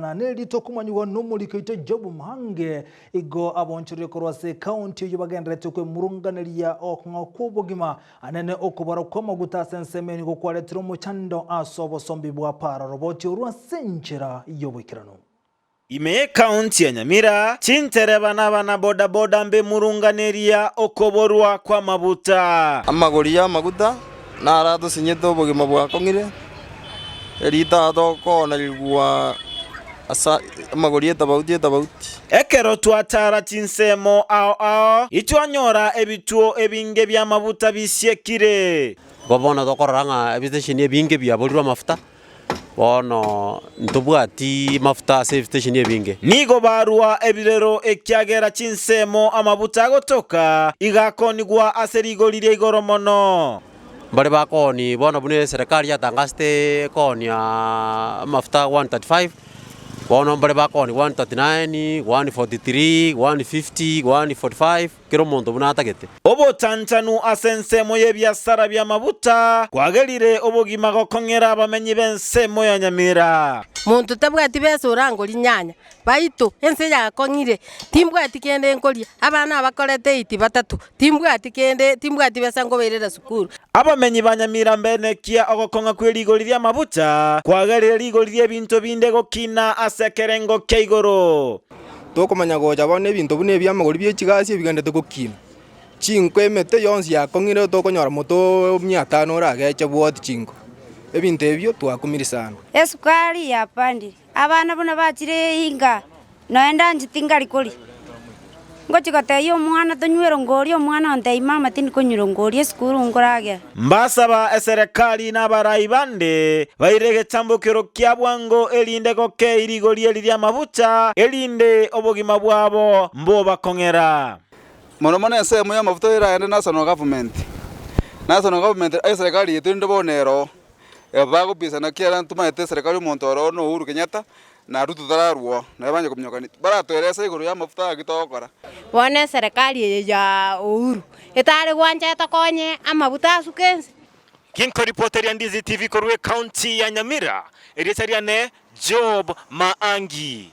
Na nerito okomanyigwa nomoriki oito Job Muhange, igo abonchoreire korwa ase ekaunti eyio bagendererete kwemurunganeria okong'ao kw'obogima anene okobara kw'amaguta ase ensemo eye nigo kwaretire omochando ase obosombi bwa para roboti orwo ase enchera y'oboikeranu. Ime y'ekaunti ya Nyamira, chintereba na abana bodaboda mbemurunganeria okoborwa kw'amabuta. Amagori y'amaguta naro atosinyete obogima bwakong'ire, Erita tokoonerigwa ase amagori etabauti etabauti. Ekero twatara chinsemo ao ao, itwanyora ebituo ebinge bi'amabuta bisiekire. Igo bono tokorora ng'a ebitesheni ebinge biaborirwe amafuta, bono ntobwati mafuta ase ebitesheni ebinge. Nigo barua ebirero ekiagera chinsemo amabuta agotoka igakonigwa ase rigori ria igoro mono. Mbare bakooni bono buna eserekari yatangasete ekoonia amafuta 135, bono mbare bakooni 139, 143, 150, 145, kera omonto buna atagete. Obotanchanu ase ensemo y'ebiasara bi'amabuta kwagerire obogima gokong'era abamenyi b'ensemo ya Nyamira. Monto tabwati besa orangorie nyanya, Baito, ense yakong'ire, timbwati kende nkoria, abana abakorete eiti batato, timbwati kende, timbwati besa nkobairera sukuru. Abamenyi ba Nyamira mbenekia ogokong'a kwe rigori ri'amabuta kwagerire rigori ri'ebinto binde gokina ase ekerengo kia igoro. Tokomanya gocha bono ebinto buna ebi amagori bie chigasi ebigenderete gokina. Chinko emete yonsi yakong'ire tokonyora moto mia tano orageche bwoti chinko. Ebinto ebio twakumiri sana. Esukari yapandire. Abana buna bachire inka, nonya ndancheti nkari koria. Ngochia gotebia omwana tonywe erongori, omwana ontebia mama tindi konywa erongori esukuru nkoragera. Mbasaba eserekari na abarai bande baire egetambokero kia bwango erinde gokei rigori eri ri'amabuta, erinde obogima bwabo mbobakong'era. Mono mono ensemo y'amafuta eragende national government, national government eserekari yaito rende bono ero. Bagobisana ekiagera ntomaete eserekari omonto oro no Uhuru Kenyatta na Ruto tararwoo naye banye kominyokani baratoerese igoro y'amafuta aya ki togokora. Bono eserekari eye ya Uhuru etare gwancha etokonye amabuta asuke ense. Ginkoripoteria Ndizi TV korwa ecounty ya Nyamira, erieta riane Job Maangi.